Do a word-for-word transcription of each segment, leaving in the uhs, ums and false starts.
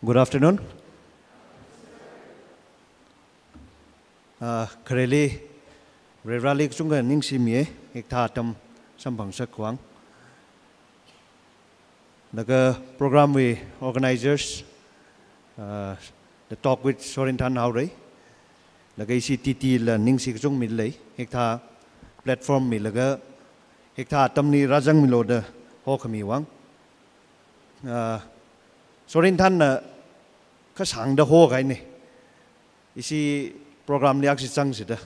Good afternoon. Uh, khareli, Vareli kachungkha ningshimiya, hikathā atam samphangsak vang. Laga program wui organizers, uh, The Talk with Sorinthan Haorei. Laga ishi T T la ningshi kachungkha milei, hikathā platform milaga, hikathā atamli rāzangmilu da hokhami vang. Uh, Sorinthanna kasāngda hokahaina. Ishi program li akhashi zangshida.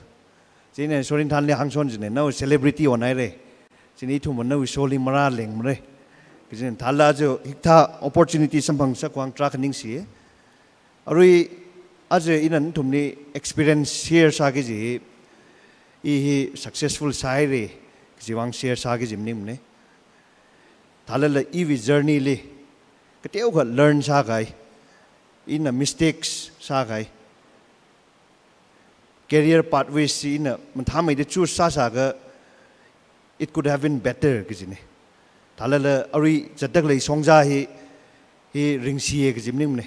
Chieina Sorinthanli hāngshon jina, nawui celebrity onhaira. Chieina ithumna nawui show li marālengmara. Kajina thālala aja hikathā opportunity samphangsak vang tarākha ningshi. Arui aja ina nathumli experience share sāki kaji, i hi successful sāhaira kaji vang share sāki kaji maningmana. Thālala iwui journey li kateokha learn sākahai, ina mistakes sākahai, career pathways chi ina mathāmeida choose sāsākha, it could have been better kajina. Thālala arui zatda khalei shongza hi, hi ringshiya kaji maningmana.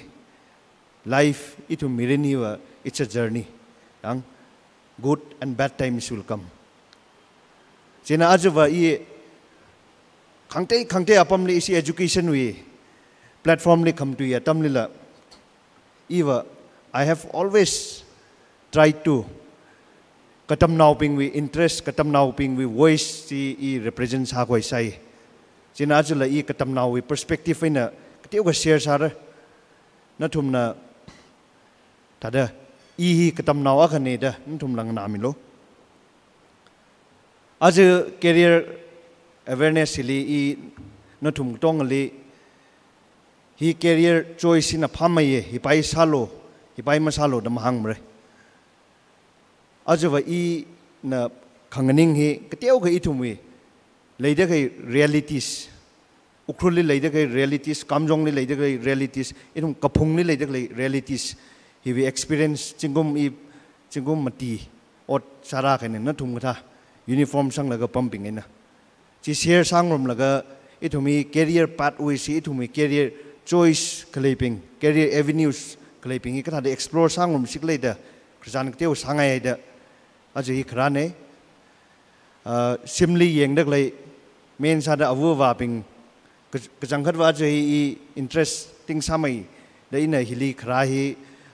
Life, ithum mirin hiva, it's a journey. Yang, good and bad times will come. Chieina ajava i khangatei khangatei apamli ishi education wui platform li khamatui atamlila, iva, I have always tried to katamnaobingwui interest, katamnaobingwui voice chi i represent sākhuisai. Chieina ajala i katamnaowui perspective eina kateokha share sāra. Nathumna thāda, i hi katamnao akhana da nathumla nganāmilu. Aja career awareness hili i nathum katongali hi career choice hina phāmeiya, hipai sālu, hipai masālu da mahāngmara. Ajava ina khanganing hi kateokha ithumwui leida khalei realities, Ukhrulli leida khalei realities, Kamjongli leida khalei realities, ithum kaphungli leida khalei realities, hiwui experience zingkum i, zingkum mati ot sārākahaina, nathum kathā uniform sanglaga pambing eina. Chi share sāngarumlaga ithumwui career pathways chi, ithumwui career choice khaleibing, career avenues khaleibing hi kathāda explore sāngarumsi khala da, khararchan kateo sāngaida, aja hi kharāna. Ah, shimli yangda khalei, main sāda ava avābing, ka-, kachangkhatva aja hi i interesting sāmeida ina hili kharā hi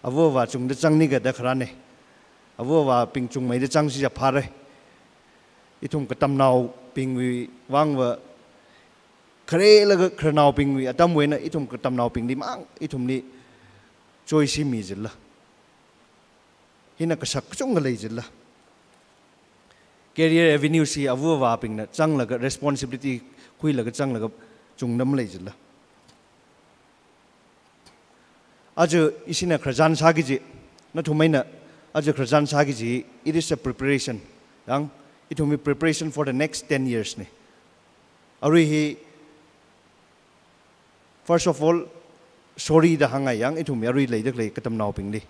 ava avā chungda zangni kada kharāna. Ava avābing chungmeida zangsi ja phāra. Ithum katamnaobingwui vangva, kharelaga khararnaobingwui atamwui eina ithum katamnaobingli mang ithumli choice hi mi jila. Hina kasak kachungkha lei jila. Career avenue chi ava avābingna zanglaga, responsibility khuilaga zanglaga chungda malei jila. Aja ishina khararchan sāki kaji, nathum eina aja khararchan sāki kaji, it is a preparation. Yang, ithumwui preparation for the next ten years na. Arui hi, first of all, sorry da hāngngai, yang, ithumwui arui leida khalei katamnaobingli.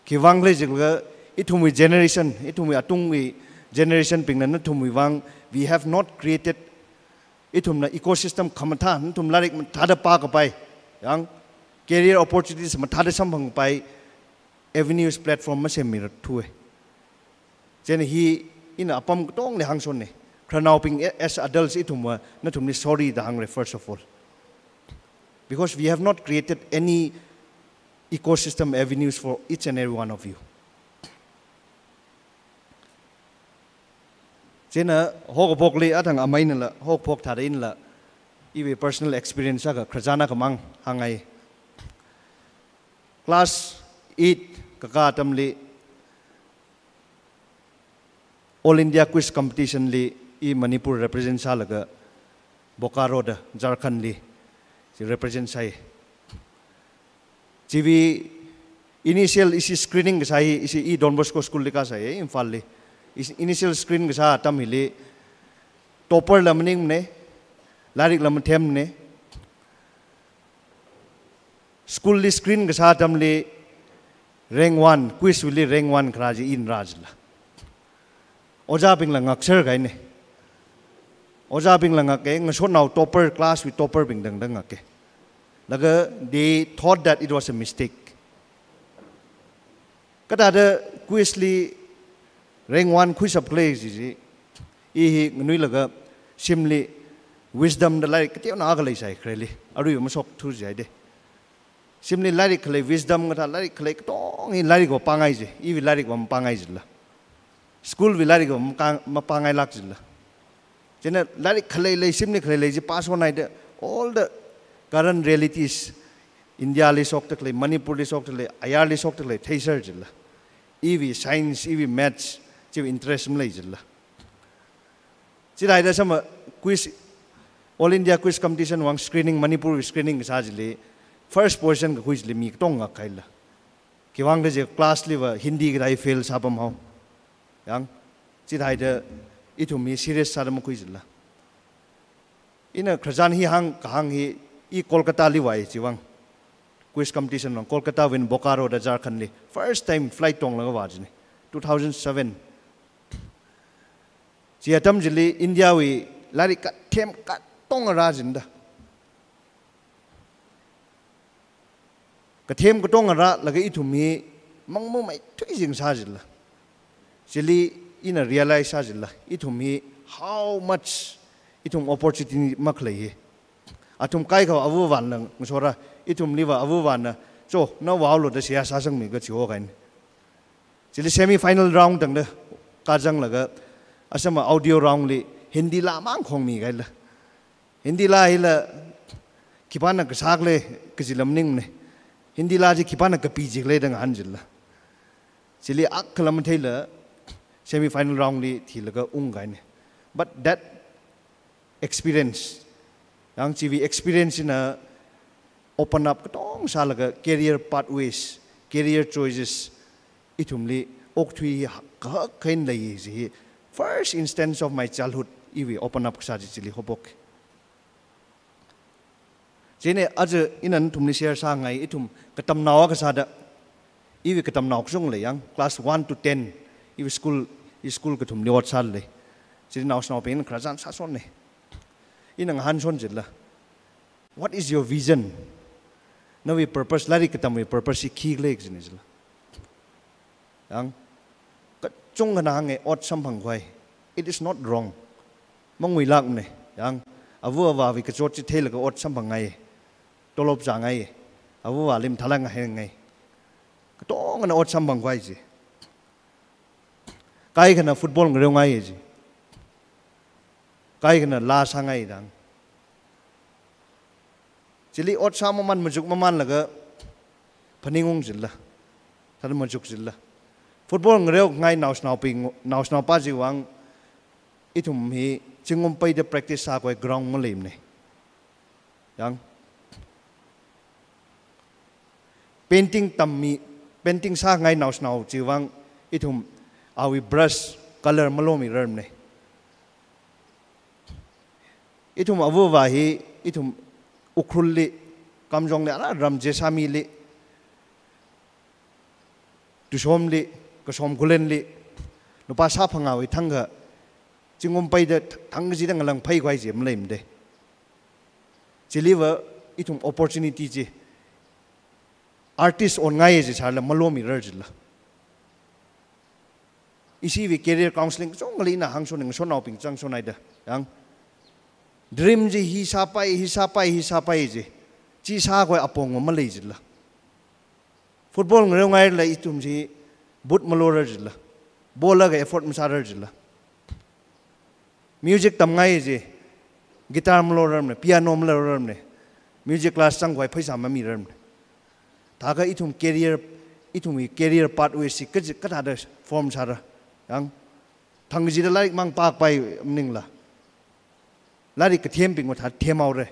Khiwuivang khala jilaga, ithumwui generation, ithumwui atungwui generation bingna nathumwui vang, we have not created, ithumna ecosystem khamathā, nathum lairik mathāda pākapai, yang, career opportunities mathāda samphangkapai, avenues, platform masemmirathuwa. Chieina hi ina apam katongli hāngshonna. Khararnaobing, as adults ithumva, nathumli sorry da hāngra, first of all. Because we have not created any ecosystem avenues for each and every one of you. Chieina hokaphokli athang amainala, hokaphok thāda inla, iwui personal experience akha khararchan akha mang hāngngai. Class eight kakā atamli All India Quiz Competition li i Manipur represent sālaga Bokaro da Jharkhand li chi represent sāi. Chiwui initial ishi screening kasā hi, ishi i Don Bosco School li kasāi, Imphal li. Ishi initial screen kasā atam hili topper la maningmana, lairik la mathemmana. School li screen kasā atamli rank one, quiz li rank one kharā chi ina rā jila. Ojābingla ngakser kahaina. Ojābingla ngaka, ngasotnao topper, class wui topper bing dangdang ngaka. Laga they thought that it was a mistake. Kathāda quiz li rank one khuishap khalei chi chi, i hi nganuilaga shimli Wisdom da lairik kateonao akha leisai khareli. Arui mashok thu jihaide. Shimli lairik khalei Wisdom kathā lairik khalei katong hi lairik va pāngai ji. Iwui lairik va mapāngai jila. School wui lairik va maka-, mapāngailāk jila. Chieina lairik khalei lei, shimli khalei lei chi pāshonhaida all the current realities, India li shokda khalei, Manipur li shokda khalei, ayarli shokda khalei theiser jila. Iwui science, iwui maths, chiwui interest malei jila. Chithāhaida sāma quiz, All India Quiz Competition vang screening, Manipur wui screening kasā chili, first position kakhui chili mi katonga khaila. Khiwuivang kaje class li va Hindi kathā fail sāpam hao. Yang, chithāhaida ithum hi serious sāda makhui jila. Ina khararchan hi hāng, kahāng hi, i Kolkata li vāi chiwuivang. Quiz competition vang, Kolkata wui Bokaro da Jharkhand li. First time flight tonglaga vā jine. Two thousand seven. Chi atam chili India wui lairik kathem katonga rā jida. Kathem katonga rālaga ithum hi mangmumeithui jingsā jila. Chili ina realize sā jila. Ithum hi how much ithum opportunity makhalei hi. Athum kaikha avāvāna ngasora, ithumli va avāvāna, "Cho, na vālo da seihā sāsangmi," kachi hokahaina. Chili semi final round tangda kazanglaga, asāma audio round li Hindi laa mang khongmi kahaila. Hindi laa hila khipāna kasā khala kaji lam maningmana. Hindi laa chi khipāna kapi chi khala da ngahān jila. Chili akhala matheila semi final round li thilaga ungkahaina. But that experience, yang chiwui experience na open up katong sālaga career pathways, career choices, ithumli okathui hi kahak kahaina lei chi hi first instance of my childhood, iwui open up kasā chi chili haophok. Chieina aja ina nathumli share sāngai, ithum katamnao akha sāda, iwui katamnao kachungkha lei yang, class one to ten, iwui school, i school kathumli ot sālei. Chili naoshinaobing khararchan sāshonna. Ina ngahānshon jila. What is your vision? Nawui purpose, lairik katamwui purpose hi khi khala kajina jila. Yang, kachungkhana hānga ot samphangkhavai. It is not wrong. Manguilākmana. Yang, ava avāwui kachot chi theilaga ot samphangngai. Tolop zāngai. Ava avāli mathālāk ngahānngai. Katongana ot samphangkhavai chi. Kaikhana football ngareongai ji. Kaikhana laa sāngai dang. Chili ot sāmaman machuk mamanlaga phaningung jila. Thada machuk jila. Football ngareongai naoshinaobing, naoshinaopa chiwuivang ithum hi zingkum peida practice sākhavai ground maleimana. Yang. Painting tammi, painting sāngai naoshinao chiwuivang ithum awui brush color malomirarmana. Ithum ava avā hi, ithum Ukhrulli, Kamjongli, ara ram Jessami li, Tushomli, Kasom Khullenli, lupā sāphangāwui thangkha, zingkum peida thang kachida ngalang phaikhavai chi maleimada. Chili va ithum opportunity chi, artist onngai chi sālala malomirar jila. Ishiwui career counseling kachungkhali ina hāngshon, ngasotnaobing chāngshon haida. Yang, dream chi hi sāpai, hi sāpai, hi sāpai chi. Chi sākhavai apong malei jila. Football ngareongailala ithum chi boot malorar jila. Ball akha afford masārar jila. Music tamngai ji, guitar malorarmana, piano malorarmana, music class zangkhavai pheisā mamirarmana. Thākha ithum career, ithumwui career pathway chi kaji, kathāda form sāra. Yang, thang kachida lairik mang pākapai maningla, lairik kathembingva thāda themhaora.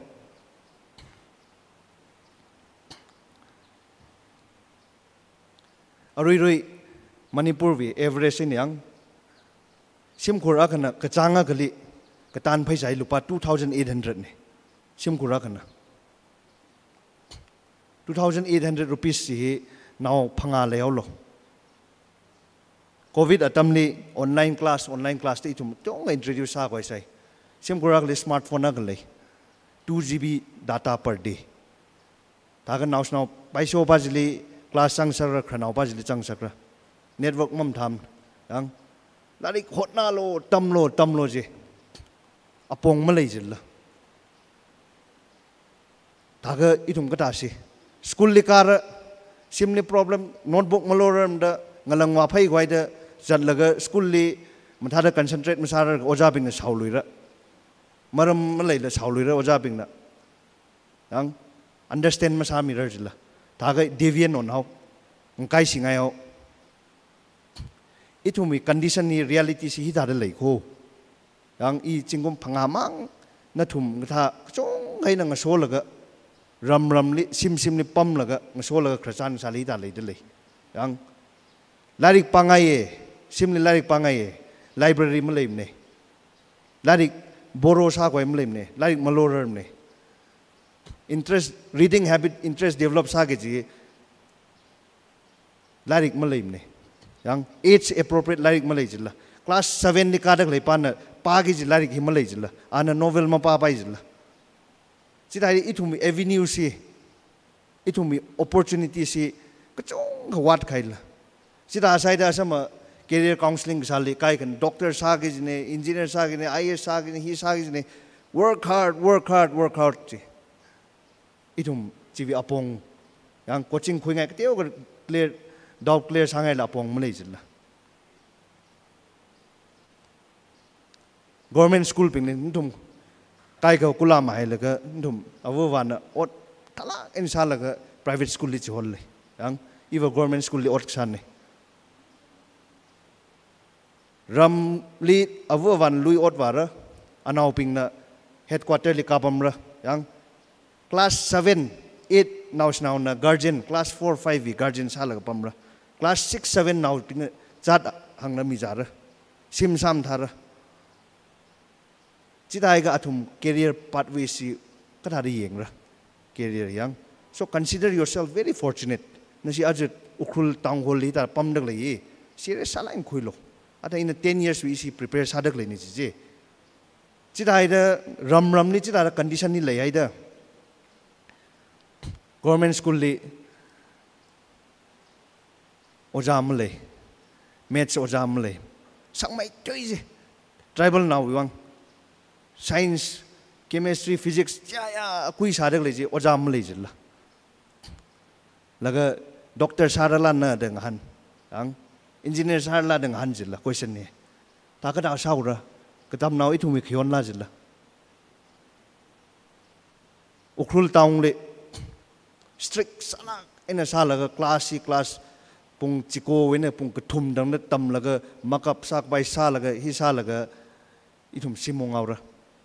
Aruirui Manipurwui average eina yang, shimkhur akhana kachāng akhali katan pheisā hi lupā two thousand eight hundred na. Shimkhur akhana. Two thousand eight hundred rupees chi hi nao phangā leihaolu. Covid atamli online class, online class da ithum tongla introduce sākhavai sai. Shimkhur akhali smartphone akha lei. Two G B data per day. Thākha naoshinao paishopa chili class zangsakra, khararnaopa chili zangsakra. Network mamathāmana. Yang, lairik hotnālu, tamlu, tamlu ji. Apong malei jila. Thākha ithum kathāsi. School li kāra, shimli problem, notebook malorarmada, ngalang vāphai khavai da, zatlaga school li mathāda concentrate masārar, ojābingna shaoluira. Maram maleila shaoluira ojābingna. Yang, understand masāmirar jila. Thākha deviant onhao. Ngakai singaihao. Ithumwui condition hi, reality si hithāda lei kho. Yang, i zingkum phangā mang nathum ngathā kachungkha eina ngasolaga, ram ramli, shim shimli pamlaga, ngasolaga khararchan sāli hithā leida lei. Yang, lairik pāngaiye, shimli lairik pāngaiye, library maleimane. Lairik borrow sākhavai maleimane, lairik malorarmane. Interest, reading habit, interest develop sāki kaji lairik maleimane. Yang, age appropriate lairik malei jila. Class seven li kāda khaleipana pāki kaji lairik hi malei jila. Ana novel mapāpai jila. Chithāda ithumwui avenue si, ithumwui opportunity si kachungkha vātkhaila. Chithā sāhaida asama career counseling kasāli kaikhana doctor sāki kajine, engineer sāki kajine, I A S sāki kajine, hi sāki kajine. Work hard, work hard, work hard ji. Ithum chiwui apong, yang coaching khuingai kateokha clear, doubt clear sāngaila apong malei jila. Government school bingli nathum kaikha kula mahailaga nathum ava avāna ot thalak eina sālaga private school li chihonlei. Yang, iva government school li ot kasāne. Ramli ava avāna lui ot vāra, anaobingna headquarter li kāpamra. Yang, class seven, eight naoshinaona guardian, class four, five wui guardian sālaga pamra. Class six, seven naobingna zat hāngna mizāra. Shim sāmathāra. Chithākha athum career pathway si kathāda yangra. Career yang. So consider yourself very fortunate. Nashi aja Ukhrul Town Hall li hithā pamda khalei hi serious sālāk eina khuilu. Ata ina ten years wui ishi prepare sāda khaleine jiji. Chithāhaida ram ramli chithāda condition hi leihaida government school li ojā malei, maths ojā malei, sangmeithui ji, tribal naowui vang, science, chemistry, physics, ya, ya, akui sāda khalei ji, ojā malei jila. Laga doctor sārala na da ngahān, yang, engineer sārala da ngahān jila, question hi. Thākha thāda sāura, katamnao ithumwui khayonla jila. Ukhrul Town li strict sālāk eina sālaga class hi class pung chiko eina pung kathum tangda tamlaga makeup sākapai sālaga hi sālaga ithum shim unghaora.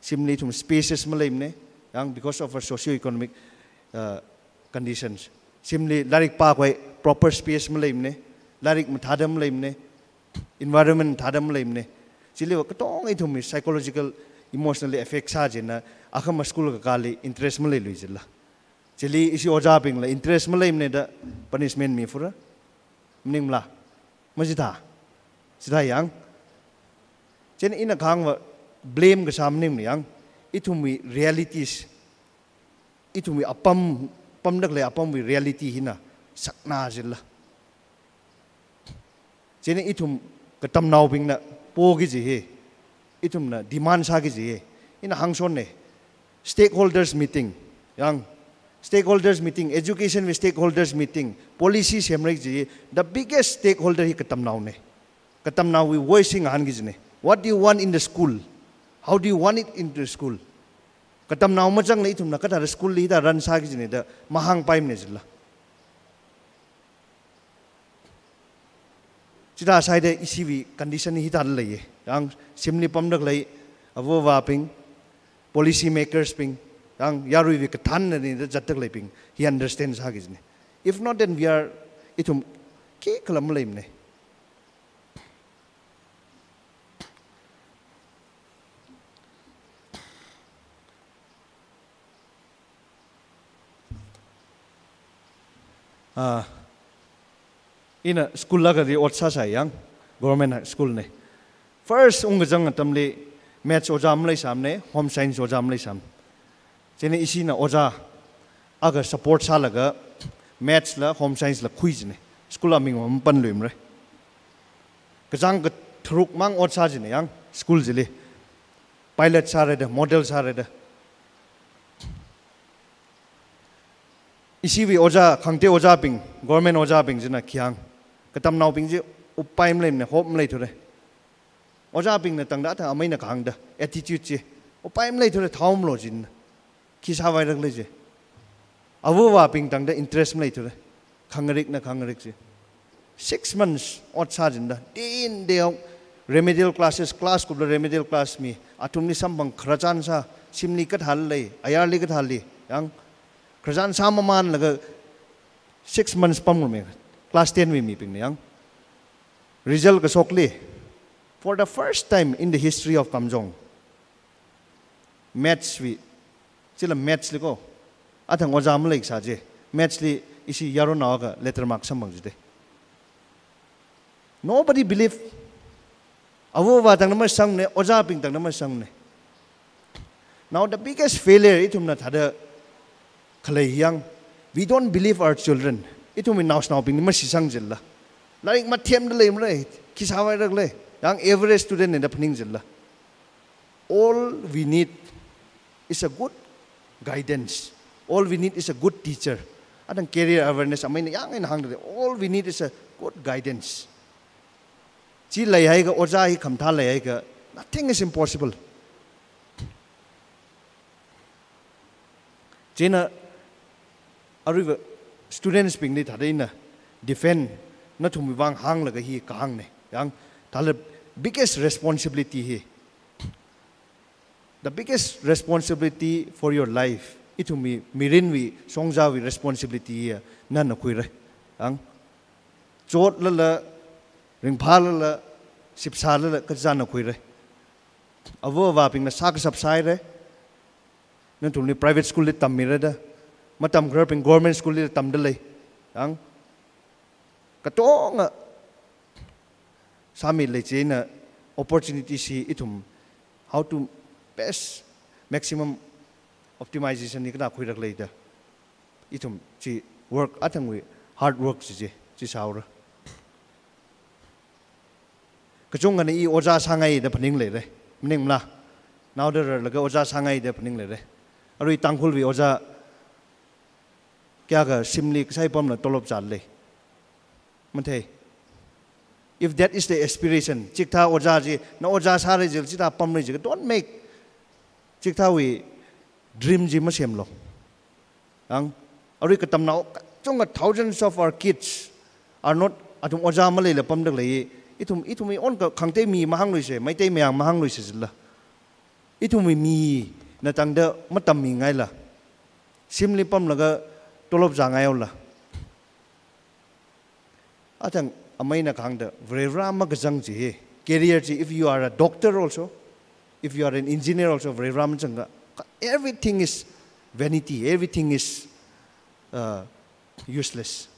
Shimli ithum spaces maleimane, yang because of our socio-economic, uh, conditions. Shimli lairik pākhavai proper space maleimane, lairik mathāda maleimane, environment thāda maleimane. Chiliva katonga ithumwui psychological, emotionally affect sā jina, akhama school kakāli interest maleilui jila. Chili ishi ojābingla interest maleimane da punishment mifura. Maningmala? Machithā. Chithā yang. Chieina ina kahāngva blame kasā maningmana yang. Ithumwui realities, ithumwui apam, pamda khalei apamwui reality hina sakna jila. Chieina ithum katamnaobingna poki kaji hi, ithumna demand sāki kaji hi, ina hāngshonne. Stakeholders meeting, yang, stakeholders meeting, education wui stakeholders meeting, policy semra kaji hi, the biggest stakeholder hi katamnaone. Katamnaowui voice hi ngahānki kajine. What do you want in the school? How do you want it in the school? Katamnao mazangla ithumna kathāda school li hithā run sāki kajine da mahāngpaimane jila. Chithā sāhaida ishiwui condition hi hithāda leiye. Yang shimli pamda khalei ava avābing, policy makers bing, yang yaruiwui kathānna ni da zatda khaleibing hi understand sāki kajine. If not, then we are, ithum khikhala maleimane. Ah, ina school lākali ot sāsai yang, government school ne. First ungkazang atamli maths ojā maleisāmane, home science ojā maleisāmane. Chieina ishina ojā akha support sālaga maths la home science la khui jine. School aming mapanluimara. Kachāng katharuk mang ot sā jine yang school chili. Pilot sāra da, model sāra da. Ishiwui ojā, khangatei ojābing, government ojābing china khi hāng, katamnaobing chi upai maleimane, hope maleithura. Ojābingna tangda athang ameina kahāngda, attitude chi, upai maleithura, thao malo jina. Khi sāvairakle ji. Ava avābing tangda interest maleithura. Khangarikna khangarik ji. Six months ot sā jinda. Day in, day out, remedial classes, class kupla remedial class mi. Athumli samphang khararchan sā, shimli kathāli, ayarli kathāli. Yang khararchan sāmamanlaga six months pamngarummi. Class ten wui mibingna yang. Result kashokli, for the first time in the history of Kamjong, maths wui, chila maths li ko, athang ojā maleisā ji, maths li ishi yaronao akha letter mark samphang jide. Nobody believe. Ava avā tangna masangmane, ojābing tangna masangmane. Now the biggest failure ithumna thāda khalei yang, we don't believe our children. Ithumwui naoshinaobingli mashitsang jila. Lairik mathemda leimara, khi sāvairakle. Yang average student ne da phaning jila. All we need is a good guidance. All we need is a good teacher. Athang career awareness ameina yang eina hāngda, all we need is a good guidance. Chi leihaiakha, ojā hi khamathā leihaiakha, nothing is impossible. Chieina aruiva students bingli thāda ina defend, nathumwui vang hānglaga hi kahāngne. Yang thāla biggest responsibility hi, the biggest responsibility for your life, ithumwui mirinwui shongzawui responsibility hi nana khuira. Yang chotlala, ringphālala, shipsālala, kachāna khuira. Ava avābingna sākashap sāhaira. Nathumli private school li tammira da, matamkhararbing government school li tamda lei. Yang katonga sāmilei, chieina opportunity chi ithum how to best maximum optimization li kathā khuirakle da. Ithum chi work, athangwui hard work chi chi, chi sāhaora. Kachungkhana i ojā sāngai da phaning leira. Maningmala? Naoda rarlaga ojā sāngai da phaning leira. Arui Tangkhulwui ojā kayākha shimli kasai pamla tolop zālei? Mathei. If that is the aspiration, chikathā ojā chi, na ojā sāra jila chithā pamra jila, don't make chikathāwui dream chi masemlu. Yang, arui katamnao kachungkha, thousands of our kids are not, athum ojā maleila pamda lei. Ithum, ithumwui own ka khangatei mi mahāngluisa, Meitei Mayang mahāngluisa jila. Ithumwui mina tangda matammingaila, shimli pamlaga tolop zāngaihaola. Athang ameina kahāngda, Varivara makazang chi hi. Career chi, if you are a doctor also, if you are an engineer also, Varivara mazangakha, everything is vanity, everything is, uh, useless.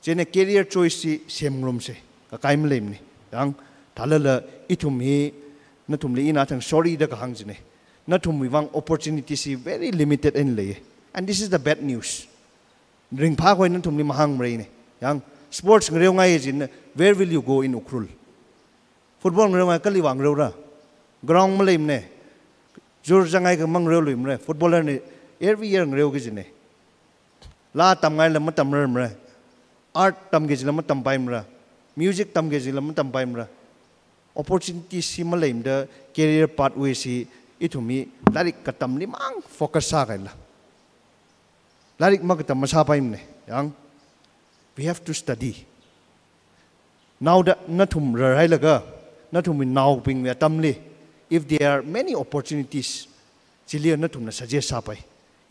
Chieina career choice chi semngarumsa, kakai maleimane. Yang thālala ithum hi, nathumli ina athang sorry da kahāng jine. Nathumwui vang opportunity chi very limited eina lei. And this is the bad news. Ringphākhui nathumli mahāngmara ina. Yang sports ngareongai jina, where will you go in Ukhrul? Football ngareongai kali vang ngareora? Ground maleimane. Jur zangai kha mangareoluimara. Footballer na every year ngareoki jina. Laa tamngaila matamrarmara. Art tamki jila matampaimara. Music tamki jila matampaimara. Opportunity chi maleimada career pathway chi ithumwui lairik katamli mang focus sākahaila. Lairik makatam masāpaimane. Yang, we have to study. Naoda nathum rarhailaga, nathumwui naobingwui atamli, if there are many opportunities, chili nathumna suggest sāpai.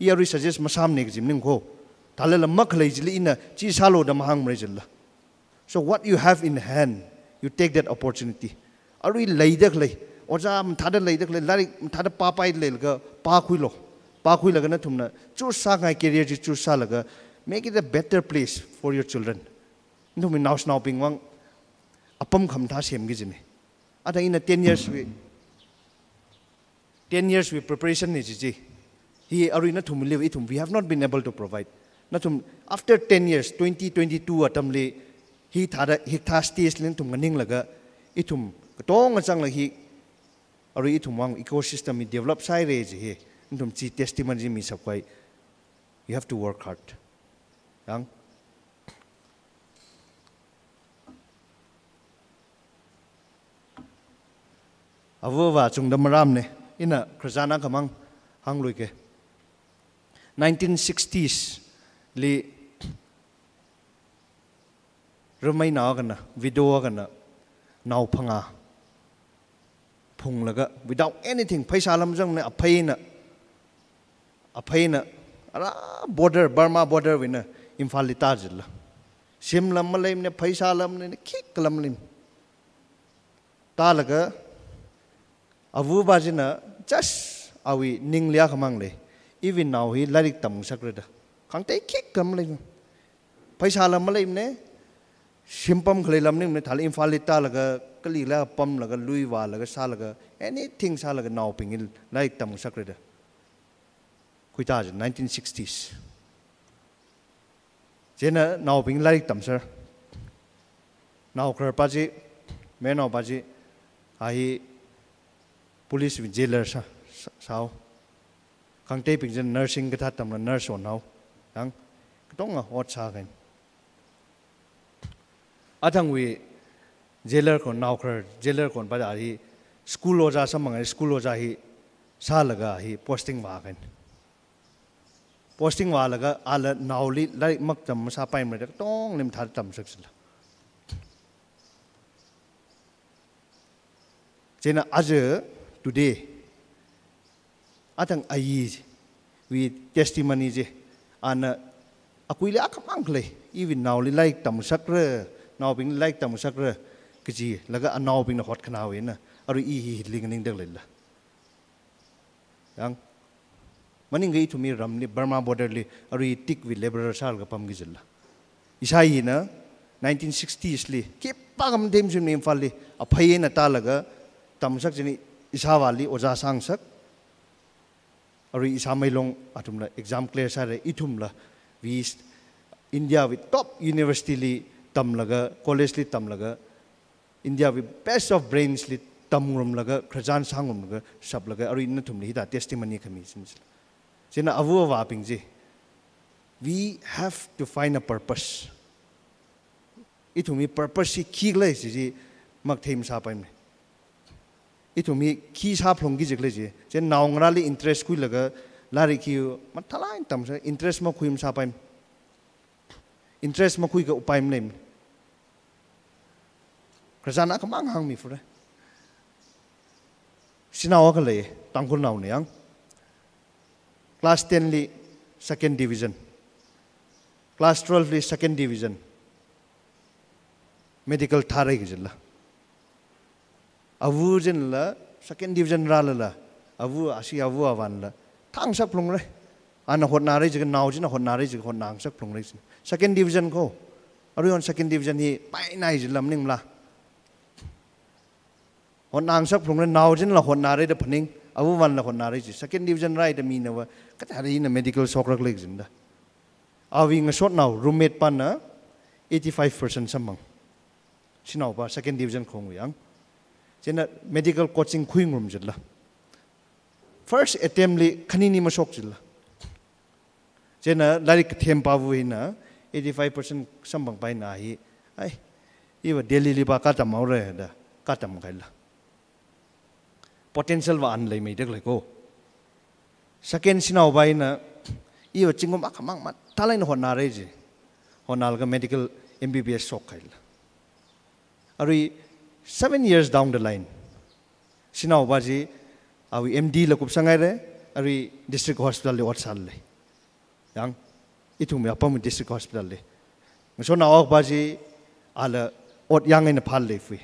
I arui suggest masāmane kaji maningko. Thālala makhalei chili ina chi sālu da mahāngmara jila. So what you have in hand, you take that opportunity. Arui leida khalei, ojā mathāda leida khalei, lairik mathāda pāpai leilaga pākhuilu. Pākhuilaga nathumna choose sāngai career chi choose sālaga, make it a better place for your children. Nathumwui naoshinaobing vang apam khamathā semki jina. Athang ina ten years wui, ten years wui preparation na chi chi. Hi arui nathumli ithum, we have not been able to provide. Nathum, after ten years, twenty twenty-two atamli, hithāda, hikathā stage li nathum nganinglaga, ithum katonga zanglaga hi, arui ithumwui ecosystem hi develop sāhaira ji hi, nathum chi testimony misāpai. You have to work hard. Yang? Ava avā chungda maramna, ina khararchan akhamang hāngluike. Nineteen sixties li rameinao akhana, widow akhana, nao phangā phunglaga, without anything, pheisā lamzangna, apheina, apheina, ara border, Burma border wui eina Imphalli tā jilala. Shim lam maleimana, pheisā lam maleimana, khikha lam maleimana. Tālaga, ava avā china just awui ningli akhamang lei. Iwui nao hi lairik tamngasakra da. Khangatei khikha maleimana. Pheisā lam maleimana, shim pam khalei lam maningmana, thāla Imphalli tālaga, kalila pamlaga, lui vālaga, sālaga, anything sālaga naobing hi lairik tamngasakra da. Khuitā ji nineteen sixties. Chieina naobing lairik tamser. Nao khararpa chi, mayarnaopa chi, a hi police wui jailer sā, sā, sāhao. Khangateibing china nursing kathā tamla nurse onhao. Yang, katonga ot sākahaina. Athangwui jailer khon, nao kharar jailer khonpa da hi school ojā samphanga, school ojā hi sālaga hi posting vākahaina. Posting vālaga ala naoli lairik maktam masāpaimara da katongli mathāda tamngasak jilala. Chieina aja today, athang ayiwui testimony chi, ana akuili akhamang khalei, iwui naoli lairik tamngasakra, naobingli lairik tamngasakra, kajilaga anaobingna hotkhanāwui eina, arui i hi hili nganingda leilala. Yang, maningakha ithumwui ramli, Burma border li, arui teakwui laborer sālaga pamki jilala. Ishā hina, nineteen sixties li, khipākha matheimashunmana Imphalli, aphei eina tālaga, tamngasak chieina ishāvāli ojā sāngasak. Arui ishāmeilong athumla exam clear sāra, ithumla, we, India wui top university li tamlaga, college li tamlaga, India wui best of brains li tamngarumlaga, khararchan sāngarumlaga, shaplaga, arui nathumli hithā testimony khami sin sila. Chieina ava avābing chi, we have to find a purpose. Ithumwui purpose hi khikhala chi chi makathei masāpaimana. Ithum hi khi sāphalungki jikhala chi. Chieina naongarāli interest khuilaga, lairik hi mathālāk eina tamsa, interest makhui masāpaimana. Interest makhuikha upai maleimana. Khararchan akhamang hāngmi fure. Shanao akha lei, Tangkhulnaona yang. Class ten li second division. Class twelve li second division. Medical thārei kajilala. Ava chinala, second division rālala, ava, ashi ava avānla, thāngasak phalungra. Ana hotnāra jiakha, nao china hotnāra jiakha, hotnāngasak phalungra chi. Second division kho. Aruihon second division hi painai jilala maningmala. Hotnāngasak phalungra, nao chinala hotnāra da phaning, ava avānla hotnāra chi. Second division rāhaida minava, kathāda ina medical shokra khalei kajina da. Awui ngasotnao, roommate pana eighty-five percent samphang. Shanaopa second division khongwui yang. Chieina medical coaching khuingarum jilala. First attempt li khanini mashok jilala. Chieina lairik kathempava hina eighty-five percent samphangpa hina hi, ai, iva Delhi liva katam haora da, katam kahaila. Potential va ana leimeida khalei kho. Second shanaopa hina, iva zingkum akhamang mathālāk eina hotnāra chi. Hotnālaga medical M B B S shok kahaila. Arui seven years down the line, shanaopa chi, awui M D la kupsanghaira, arui district hospital li ot sālei. Yang, ithumwui apam district hospital li. Ngasotnao akhapa chi, ala ot yang eina phālei fui.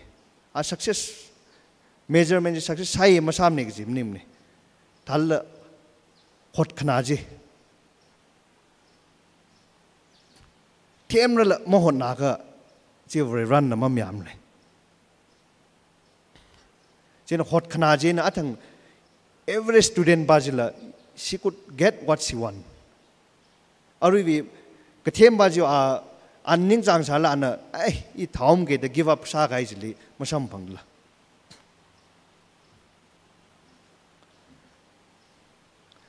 A success, measurement chi success sāya masāmana kaji maningmana. Thālala hotkhanā chi. Themrala mahotnākha, chi Varivarana mamayāmana. Chieina hotkhanā china athang average student pa chila she could get what she want. Aruiwui kathempa chiva, a, a ningchāng sālala ana, ai, i thaomge da give up sākahai chili masamphangla.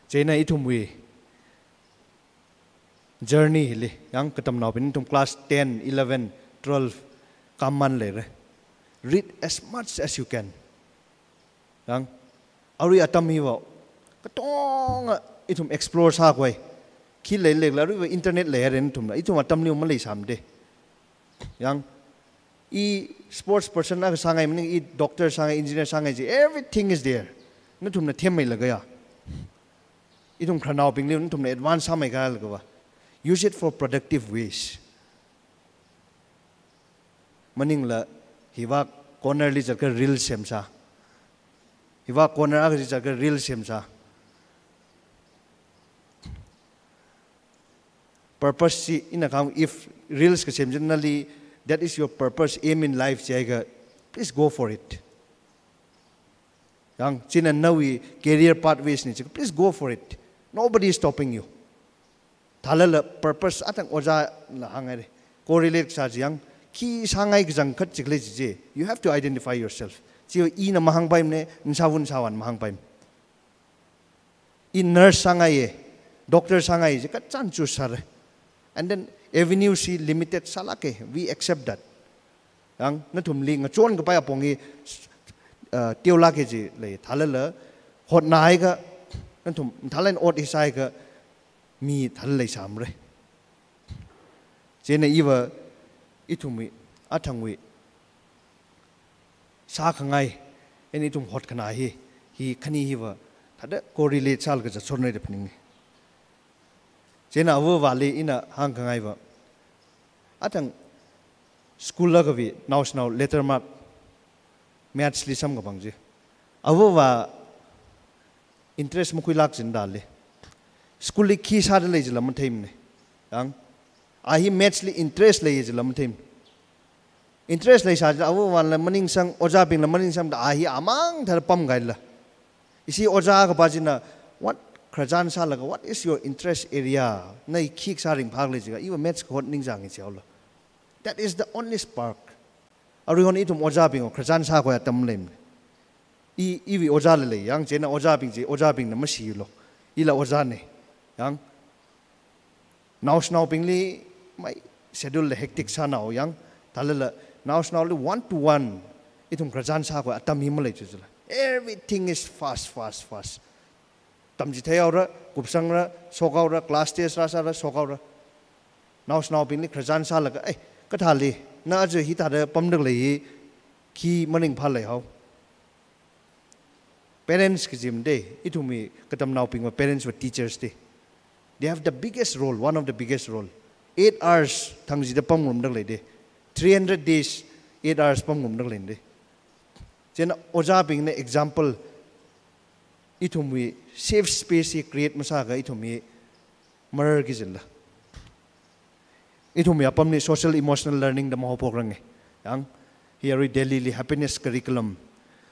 Chieina ithumwui journey hili, yang katamnaobing ithum class ten, eleven, twelve, common leira. Read as much as you can. Yang, arui atam hiva, katonga ithum explore sākhavai. Khi leilekla, aruiva internet leihaira nathumna. Ithum atamli maleisāmade. Yang, i sports person akha sāngai maning, i doctor sāngai, engineer sāngai chi, everything is there. Nathumna themmeilaga ya. Ithum khararnaobingli nathumna advance sāmeikha lagava. Use it for productive ways. Maningla, hiva corner li zatkha reel semsā. Hiva corner akha zatkha reel semsā. Purpose chi ina kahāng, if reels kasem chi nali, that is your purpose, aim in life jiakha, please go for it. Yang, china nawui career pathways na chi, please go for it. Nobody is stopping you. Thālala purpose, atang ojāna hānghaira. Correlate sā chi yang, khi sāngai kachangkhat chi khalei chi chi. You have to identify yourself. Chi ina mahāngpaimana, nashāvā nashāvāna mahāngpaimana. I nurse sāngaiya, doctor sāngaiya, chi kachāng choose sāra. And then avenue chi limited sālāka, we accept that. Yang, nathumli ngachonkapai apong hi, uh, teolāka chi lei, thālala, hotnahaiakha, nathum, thālala ot hi sāhaiakha, mi thālala leisāmara. Chieina iva, ithumwui, athangwui, sākhangai, eina ithum hotkhanā hi, hi khani hiva, thāda correlate sālaga zatshonna da phaninga. Chieina avāvali ina hāngkhangaiva, athang school akhawui, naoshinao letter mark, maths li samkaphang chi. Avāva interest makhuilāk chindali. School li khi sāda lei chila matheimana. Yang, a hi maths li interest lei chila matheimana. Interest leisā chila avāvāla maningsang, ojābingla maningsang da a hi amang thāda pamkahaila. Ishi ojā kaphā china, what khararchan sālaga, what is your interest area? Na khi sāringphā khalei jiakha, iva maths kahot ningchānga jihaola. That is the only spark. Aruihon ithum ojābing khararchan sākhavai atam leimana. I, iwui ojāla lei, yang chieina ojābing chi, ojābingna mashilu. Ila ojāna, yang. Naoshinaobingli mai schedule la hectic sānao yang, thālala, naoshinaoli one to one, ithum khararchan sākhavai atam hi malei chi chila. Everything is fast, fast, fast. Tamchitheihaora, kupsangra, shokhaora, class test rāsāra, shokhaora. Naoshinaobingli khararchan sālaga, ai, kathāli, na aja hithāda pamda khalei hi, khi maningphā leihao. Parents kaji made, ithumwui katamnaobingva parents va teachers de. They have the biggest role, one of the biggest role. Eight hours thang jida pamngarumda khalei de. Three hundred days, eight hours pamngarumda khalei de. Chieina ojābingna example, ithumwui safe space hi create masāakha ithumwui mararki jila. Ithumwui apamli social emotional learning da mahaophokrang e. Yang, hi arui Delhi li happiness curriculum,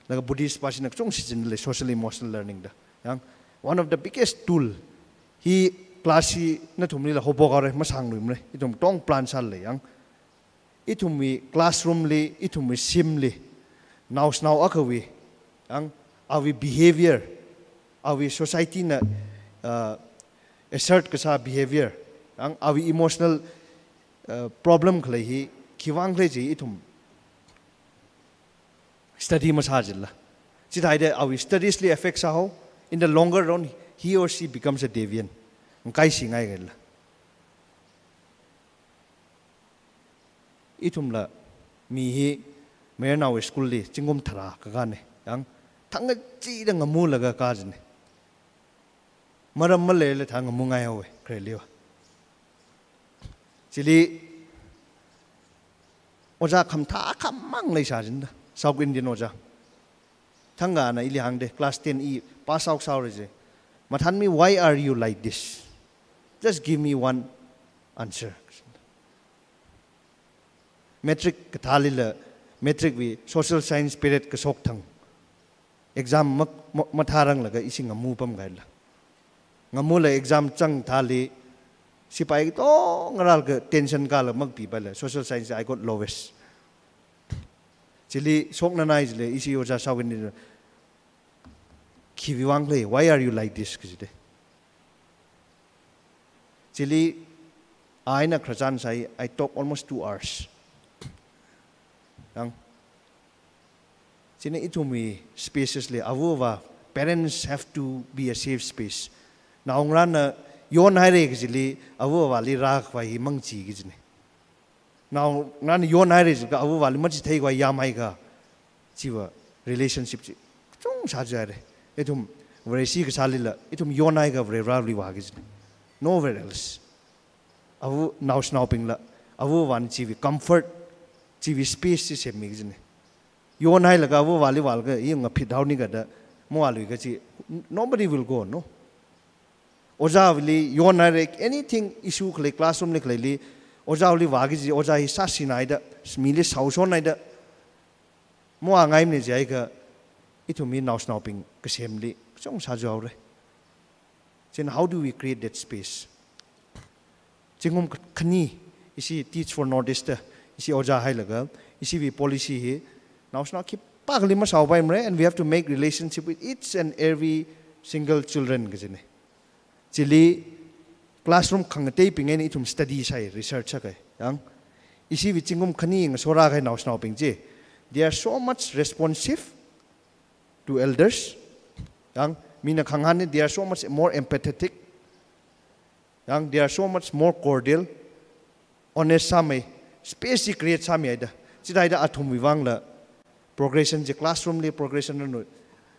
laga Buddhist pāshina kachungkha shichinlei social emotional learning da. Yang, one of the biggest tool, hi class hi nathumlila haophokhaora, masāngluimara, ithum tong plan sālei yang. Ithumwui classroom li, ithumwui shimli, naoshinao akhawui, yang, awui behavior, awui society na, uh, assert kasā behavior, yang, awui emotional, uh, problem khalei hi, khiwui vang khalei chi ithum study masā chila. Chithāda awui studies li affect sāhao, in the longer run, he or she becomes a deviant. Ngakaishingai khala. Ithumla mi hi mayarnaowui school li zingkum tharā kakāna. Yang thangkachida ngamulaga kā jina. Maram maleila thā ngamungai haowa, khareliva. Chili ojā khamathā khamang leisā jina, South Indian ojā. Thangkha ana ili hāngda, class ten i pass out sāhaora je. Mathānmi, "Why are you like this? Just give me one answer." Matric kathālila, matric wui social science period kashok thang, exam ma, ma, mathāranglaga ishi ngamupamkahaila. Ngamula exam chang thāli, sipai katonga rālaga tension kālaga makpipaila, social science I got lowest. Chili shoknanai chili, ishi ojā Shaowin, khiwui vang khala, "Why are you like this?" kajida. Chili, a eina khararchan sāi, I talk almost two hours. Yang, chieina ithumwui spaces li, ava avā, parents have to be a safe space. Naongarāna yonhaira kajili, ava avāli rākhavai hi mangachee kajina. Naongarāna yonhaira jiakha ava avāli machithei khavai yāmhaiakha, chiva relationship chi kachungkha sāzāhaira. Ithum Vareshi kasālila, ithum yonhaiakha Vareli vāki kajina. Nowhere else. Ava naoshinaobingla, ava avāna chiwui comfort, chiwui space chi semmi kajina. Yonhailaga ava avāli vālaga, i ngaphit haonika da mavāluikha chi, nobody will go, no? Ojāwuili yonhaira, anything issue khalei, classroom li khaleili, ojāwuili vāki kaji, ojā hi sāshinhaida, mili shaoshonhaida, mavāngaimana jiakha, ithum hi naoshinaobing kasemli kachungkha sāzāhaora. Then how do we create that space? Zingkum kh-, khani, ishi Teach for Northeast, ishi ojā hailaga, ishiwui policy hi, naoshinao khipākhali mashaopaimara, and we have to make relationship with each and every single children kajina. Chili classroom khangateibing eina ithum study sāi, research sākahai. Yang, ishiwui zingkum khani ngasora kahai naoshinaobing chi, they are so much responsive to elders. Yang, mina khangahān, they are so much more empathetic. Yang, they are so much more cordial, honest sāmei, space chi create sāmihaida. Chithāhaida athumwui vangla progression chi, classroom li progression ranu,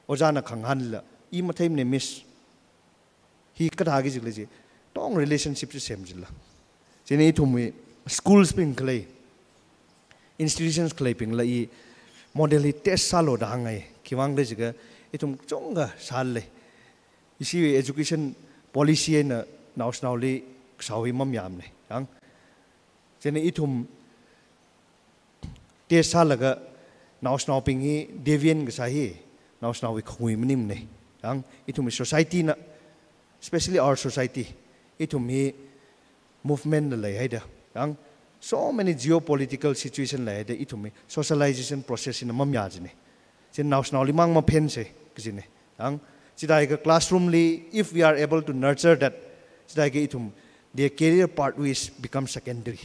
ojāna khangahānla, i matheimana miss. Hi kathāki jikhala chi, tong relationship chi semjila. Chieina ithumwui schools bing khalei, institutions khaleibingla i model hi test sālu da hāngngai. Khiwui vang khala jiakha, ithum kachungkha sālei. Ishiwui education policy eina naoshinaoli kashao hi mamayāmana. Yang, chieina ithum test sālaga naoshinaobing hi deviant kasā hi, naoshinaowui khangui maningmana. Yang, ithumwui society na, especially our society, ithum hi movement la leihaida. Yang, so many geopolitical situation leihaida, ithum hi socialization process hina mamayā kajina. Chieina naoshinaoli mang maphensa kajina. Yang, chithāhaikha classroom li, if we are able to nurture that, chithāhaikha ithum, their career pathways become secondary.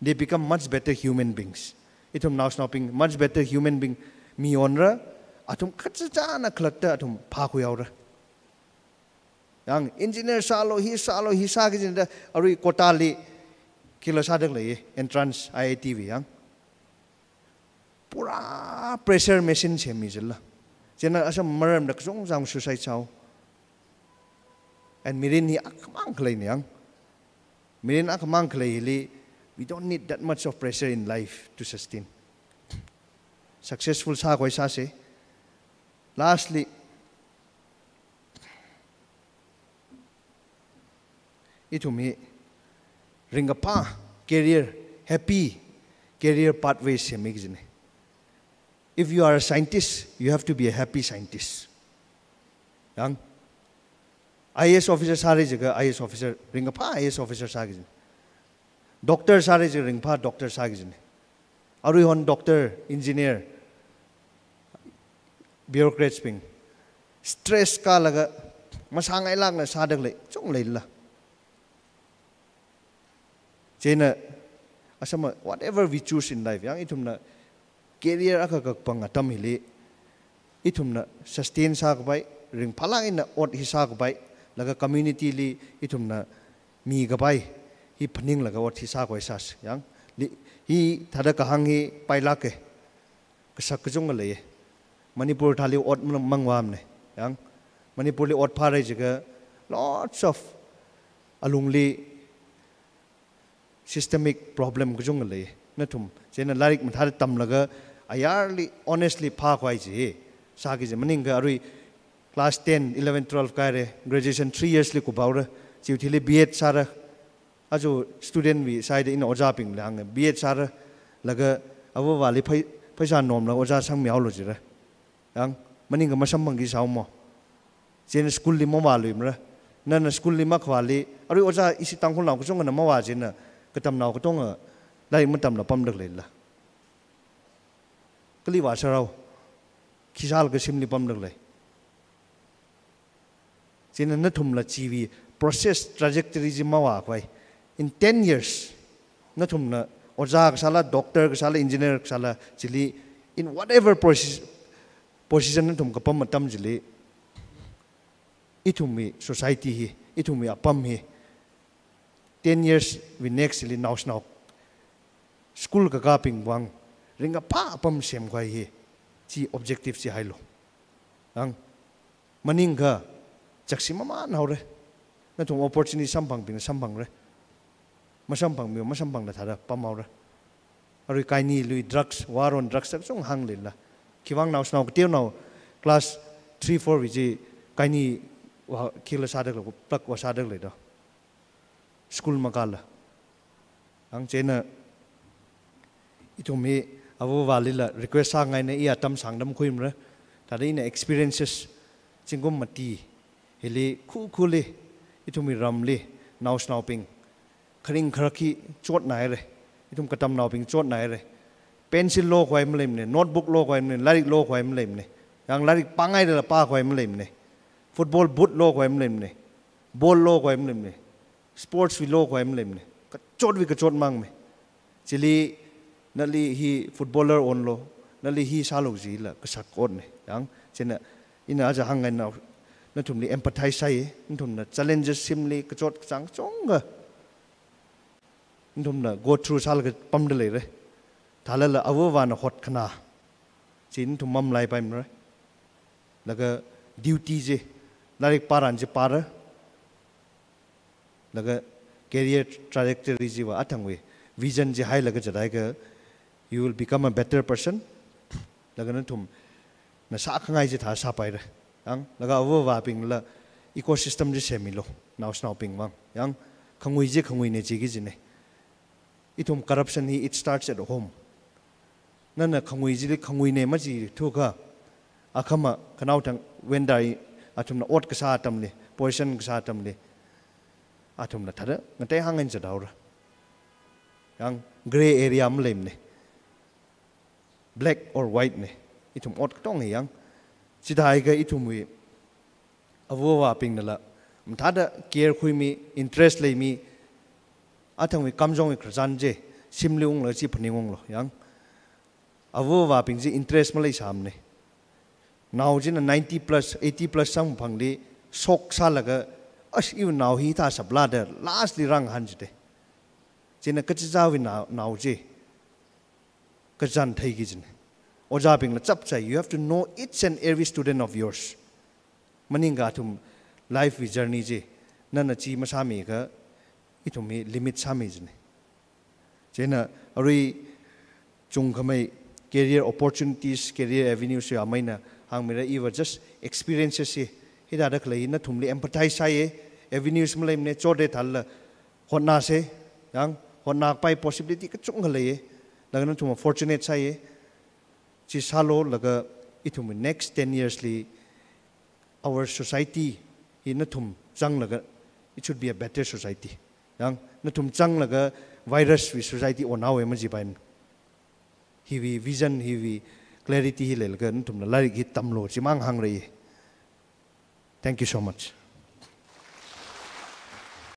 They become much better human beings. Ithum naoshinaobing much better human being miyonra, athum kachāchāna khalatta athum phākhuihaora. Yang, engineer sālu, hi sālu, hi sāki kajina da, arui quota li khila sāda khalei, entrance I I T wui yang. Pura pressure machine semmi jila. Chieina asam maramda kachungchang suicide sāhao. And mirin hi akhamang khaleina yang. Mirin akhamang khalei hili, we don't need that much of pressure in life to sustain. Successful sākhavai sāsa. Lastly, ithum hi ringkaphā career, happy career pathway semmi kajina. If you are a scientist, you have to be a happy scientist. Yang, I A S officer sāra jiakha I A S officer, ringkaphā I A S officer sāki kajina. Doctor sāra jiakha ringphā doctor sāki kajina. Aruihon doctor, engineer, bureaucrats bing stress kālaga masāngailākna sāda khalei kachungkha leila. Chieina, asama, whatever we choose in life, yang ithumna career akha kapang atam hili, ithumna sustain sākhavai, ringphālāk eina ot hi sākhavai, laga community li ithumna mikapai hi phaninglaga ot hi sākhavai sāsa. Yang, li, hithāda kahāng hi pailāka. Kasak kachungkha leiya. Manipur thāli ot mang, mangvāmana. Yang, Manipur li ot phāra jiakha, lots of alungli systemic problem kachungkha lei. Nathum, chieina lairik mathāda tamlaga, ayarli, honestly phākhavai chi sāki kaji maningakha arui class ten, eleven, twelve kāhaira, graduation three years li kuphaora, chiwui thili B Ed sāra. Aja student wui side ina ojābingli hānga, B Ed sāra, laga ava avāli phei-, pheisā nomlaga ojā sangmihaolu jira. Yang, maningakha masamphangki sāhaomo. Chieina school li mavāluimara. Nana school li makhavāli, arui ojā ishi Tangkhulnao kachungkhana mavā china, katamnao katonga lairik matamla pamda khaleila. Kali vāsārao, khi sālaga shimli pamda khalei. China nathumla chiwui process trajectory chi mavākhavai. In ten years, nathumna ojā kasāla, doctor kasāla, engineer kasāla, chili in whatever posi-, position nathum kapam atam chili, ithumwui society hi, ithumwui apam hi, ten years wui next li naoshinao school kakābing vang ringkaphā apam semkhavai hi, chi objective chi hailu. Ang, maningakha chakshi mamānhaora. Nathum opportunity samphangbingna samphangra. Masamphangmiwui masamphangla thāda pamhaora. Arui kaini lui drugs, war on drugs kachungkha hāngleila. Khiwuivang naoshinao kateonao class three, four wui chi kaini vā khila sāda khalei, plak vā sāda khalei do. School makāla. Ang china ithum hi avāvālila request sāngaina, iya atam sāngda makhuimara. Thāda ina experiences zingkum mati hili khukhuli ithumwui ramli naoshinaobing kharing kharak hi chotnaira. Ithum katamnaobing chotnaira. Pencil lokhavai maleimana, notebook lokhavai maleimana, lairik lokhavai maleimana. Yang lairik pāngaidala pākhavai maleimana. Football boot lokhavai maleimana. Ball lokhavai maleimana. Sports wui lokhavai maleimana. Kachotwui kachot mangmana. Chili nali hi footballer onlu, nali hi sālu jila kasak otna. Yang, china ina aja hāngngaina, nathumli empathize sāi, nathumna challenges shimli kachot kachāng kachungkha nathumna go through sālaga pamda leira. Thālala avāvāna hotkhana chi nathum mamalaipaimara. Laga duty chi, lairik pāran chi pāra. Laga career trajectory chiva athangwui vision chi hailaga zathaiakha, you will become a better person. Laga nathumna sākhangai chi thā sāpaira. Yang, laga avāvābingla ecosystem chi semmilu, naoshinaobing vang. Yang, khangui chi khanguina jiki kajina. Ithum corruption hi, it starts at home. Nana khangui chili khanguina majithukha, akhama khanaothang vendor athumna ot kasā atamli, position kasā atamli, athumna thāda ngatei hāngngai zathaora. Yang, grey area maleimana. Black or white na. Ithum ot katonga yang. Chithāakha ithumwui avāvābingnala mathāda care khuimi, interest leimi, athangwui kamjongwui khararchan chi shimli unglaga chi phaningunglu. Yang, avāvābing chi interest maleisāmana. Nao china ninety plus, eighty plus samphangli shock sālaga, ash, iwui nao hithā sāphala da last li rāngahān jida. China kachichāwui nao, nao chi kazang theiki kajina. Ojābingla chapchai, you have to know each and every student of yours. Maningakha athum life wui journey chi nana chi masāmiakha, ithum hi limit sāmi kajina. China arui chungkhamei career opportunities, career avenues ya maina hāngmira, iva just experiences hi, hithāda khalei nathumli empathize sāya, avenues maleimana, chotra thālala hotnāsa, yang, hotnākapai possibility kachungkha leiya. Laga nathum fortunate sāya. Chi sālu laga ithum next ten years li our society hi nathum zanglaga, it should be a better society. Yang, nathum zanglaga virus wui society onhaowa majipaimana. Hiwui vision, hiwui clarity hi leilaga nathumla lairik hi tamlu, chimang hāngra. Thank you so much.